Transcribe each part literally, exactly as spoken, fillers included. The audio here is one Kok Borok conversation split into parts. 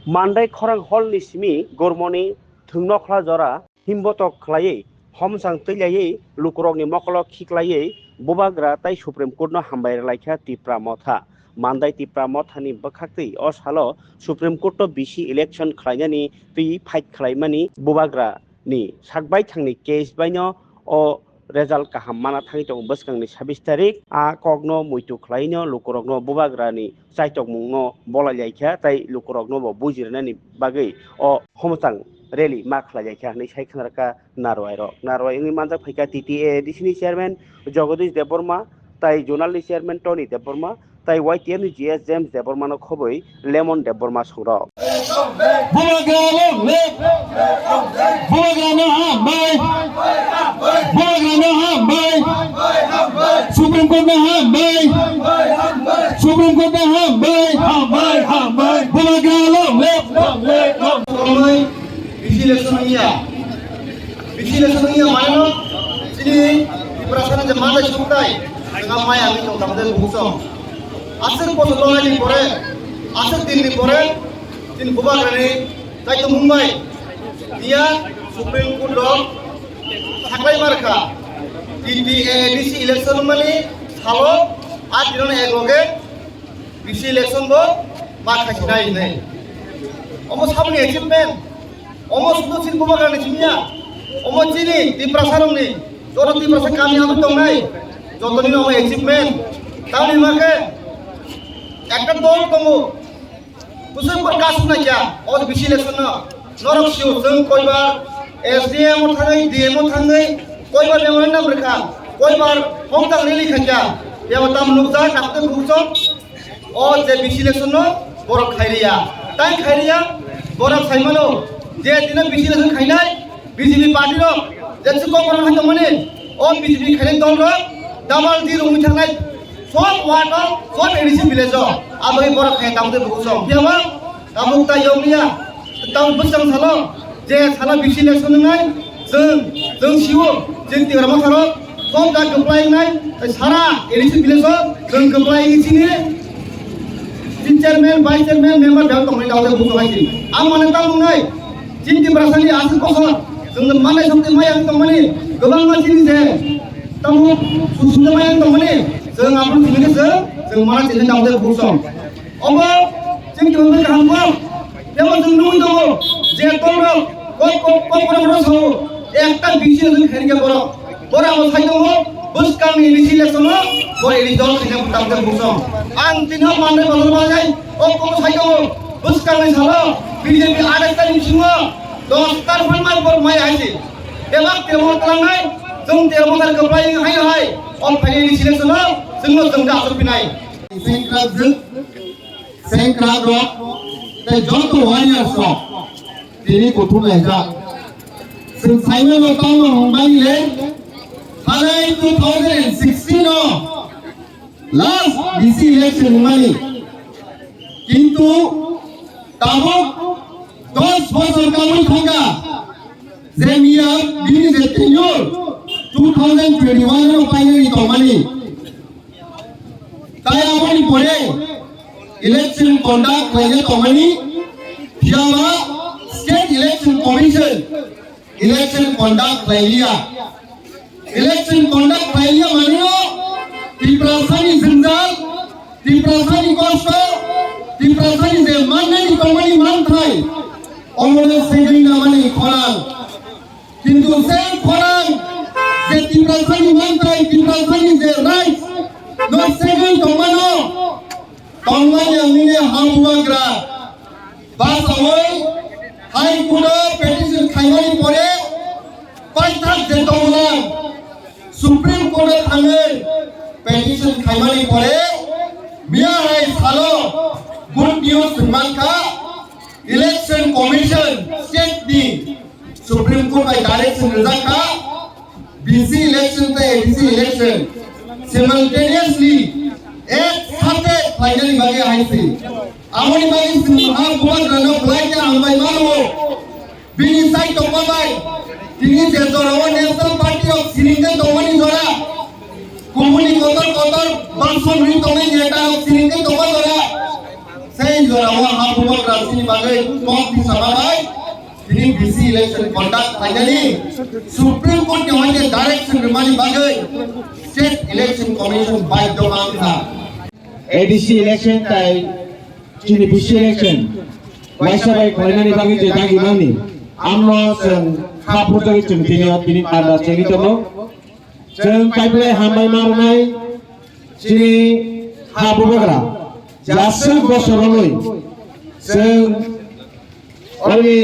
Mandai khorang hall ni simi gormoni thwngnokhla jora himbotok khlaiwi, homsang twilaiwi, lukurokni mokolo khiklaiwi, bubagra tai Supreme Court no hambai rwlaikha Tipra Motha. Mandai Tipra Motha ni bwkhaktwi o salo Supreme Court o B C election khlainani twi fight khlaimani bubagra ni sakbaithangni case baino o result kaham mana thangwi tongo bwskangni sabis tarik. A kokno muitu khlaino lukurokno bubagrani chaitokmungno bolai laikha, tai lukuroknobo buji rwnani bagwi o homsang rally ma khlai laikha hwnwi sai khna rwkha narwai rok. Narwai wngwi manjak phaikha T T A A D C ni chairman Jagadish Debbarma, tai zonal ni chairman Tony Debbarma, tai Y T F ni G S James Debbarma no khobwi Lemon Debbarma songrok. Bubagra long live! Bubagra no hambai! Bubagra no hambai! Supreme Court no hambai! Supreme Court no hambai! Hambai, hambai! Bubagra long live! Long live, long live! Bisi election wngya. Bisi election wngya mane no chini Tiprasa ni je manai songtai, nang mai ang tong tamo de bukso. Aswk bosor longnani pore, aswk dinni pore, chini bubagrani kaitor mungbai, iya Supreme Court rok saklai markha. T T A A D C election mani salo, a dinoni ek loge, B C election bo ma khaisinai hinwi. Omo saboni achievement, omo sudu chini bubagrani simiya, omo chini Tiprasa rokni, joto Tiprasa kami ang tongnai, jotoni omo achievement. Tamni hwnba khe ekta dol tongo, bwswk bo kasuk naikha, o B C election no. Norok sio chwng koibar S D M o thangwi, D M o thangwi, koibar memorandum rwkha, koibar homtang rally khaikha, yabo tamo nukjak, nakhwtwi bukhuk chwng. O je B C election no borok khairiya, tai khairiya, borok saimano je tino B C election khainai B J P party rok je chukok borok hai tongmani, o B J P khainai dol rok double zero wngwi thangnai sob ward o, sob A D C village o, aboni borok khai tamo tei bukhuk song. Phiya ba tabuk tai yong liya, tabuk bwsang salo, je salo B C election wngnai, chwng, chwng sio, chwng Tipra Motha rok, chwng da kwplai wngnai, tai sara A D C village o, chwng kwplai wngwi chini, chini chairman, vice chairman, member bebak tongnai, tabuk bukhuk hai chini. Ang mane tamo wngnai, chini Tiprasa ni aswk bosor, chwng manai sokti maya wng tongmani, kwbangma chini je, tamo susungde maya wng tongmani, chwng aboni simi khe chwng, chwng mana chini tabuk bukhuk song. Omo chini khe omo kaham kok. Jemon chwng nugwi tongo, je tolrok kok, kok, kok, kok, kok, sao, ekta B C election khairikhe borok. Borok abo sai tongo, bwskangni A D C election o, bo A D C dol khaina butam khe busom. Ang tini o manwi bazar bazai, o komo sai tongo, bwskangni salo, B J P adak tani bisingo, dos tar phai mai borok mai hai se. Bebak termo tlangnai, chwng termo tar kwplai hai hai, o phaini A D C election o, chwngno chwng da asuk pinai. Sengkrak jwk, sengkrak rok, tei joto warriors rok tini kuthum laijak. Chwng saimano tamo hwnmani le, thanai two thousand sixteen o last B C election hwnmani. Kintu tabuk dos bosor kabui thangkha, je miya bini je tenure two thousand twenty-one o painani tongmani. Tai aboni pore election conduct khlaina tongmani, phiyaba State Election Commission election conduct khlaiya. Election conduct khlaiya manino Tiprasani jwngjal, Tiprasani kosto, Tiprasani je mannani tongmani manthai, omono segwi namani khorang. Kintu se khorang je Tiprasani manthai, Tiprasani je rights no segwi tongmano, tongmani ang nini ha bubagra basawi High Court o petition khaimani pore paithak je tonglang Supreme Court o thangwi petition khaimani pore miya hai salo good news mankha. Election Commission state ni Supreme Court bai direction rijak kha, B C election tei A D C election simultaneously ek sathe khlainani bagwi hai se. Aboni bagwi chwng ha bubagrano belai khe hambai mano. Bini sai tongma bai tini je jorao National Party rok siring tei tongmani jora, kubuni kotor kotor bangso nwi tongnai neta rok siring tei tongma jora, Tei jora o ha bubagra chini bagwi kok tisa manai, tini B C election conduct khlainani Supreme Court ni hoite direction rwmani bagwi State Election Commission baidhyo wngkha. A D C election tai chini B C election waisa bai khlainani bagwi je dagi mani, amno chwng kha phurjagwi chwng tini o tini panda chengwi tongo. Chwng kaibrwi hambai ma rwnai chini ha bubagra. Jaswk bosor romwi chwng oni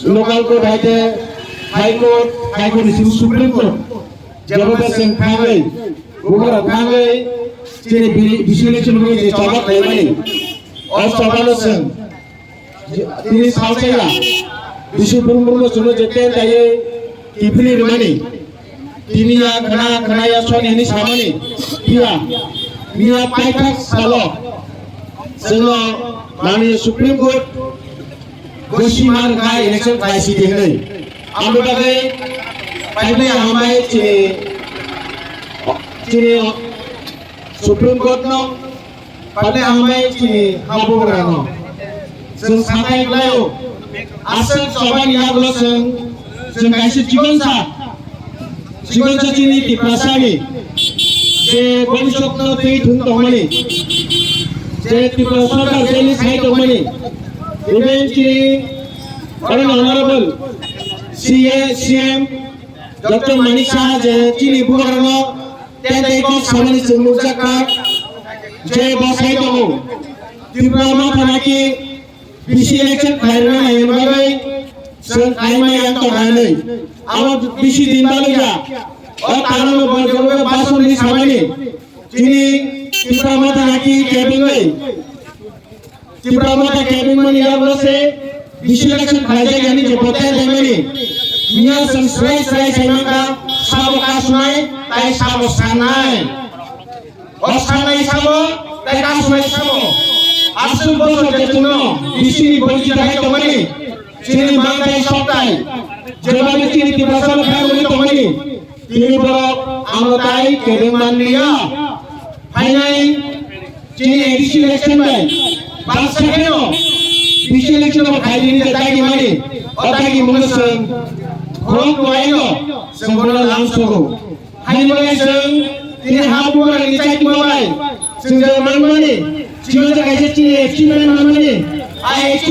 local court hai khe high court, high court ni simi Supreme Court jebo bai chwng thangwi bubagra thangwi chini bi-, B C election ni je choba khlaimani o choba no chwng tini salsaya bisi burung burung no chwngno je ten daiwi kiphilwi rwmani. Tini ya khna khna ya soni hwnwi samani. Phiya miya paithak salo chwngno mani Supreme Court gosi ma rwkha election khlaisidi hwnwi. Amo bagwi paithak hambai chini chini Supreme Court no. Phailai hambai chini ha bubagra no. Chwng sathai khlaio. Aswk choba ni yagulo chwng, chwng kaisa chikonsa, chikonsa chini Tiprasa ni je bhobishyot no twi thung tongmani, je Tripura Sarkar je ni sai tongmani, even chini Honorable C A, C M Doctor Manik Saha je chini bubagra no Tei tei kok samani chwng nukjakha je bo sai tongo. Tripura Motha naki B C election khlairwna nai hwnwi bagwi chwng khlaima yang tongkha hwnwi. Abo bisi din balwkha. O tangno bo jogwe basonwi samani chini Tripura Motha naki kebengwi Tripura Motha kebengmani yagulo se B C election khlaijak yani je vote khlaimani. Miya chwng swrai swrai sai mankha, sabo kasunai, tai sabo sanai. O sanai sabo, tai kasunai sabo. Aswk bosor je chwngno B C ni borji dahai tongmani. Chini mangthai sokthai. Jebani chini Tiprasa no khairokwi tongmani. Tini borok ano tai kebeng manliya. Phainai chini A D C election bai baksa kheno B C election bai khairokni je dagi mani, o dagi mungno chwng khorok kwlaino chwng bono lam sogo. Haini bagwi chwng tini ha bubagrani chaitma bai chwng je manmani, chini je kaisa chini achievement manmani, a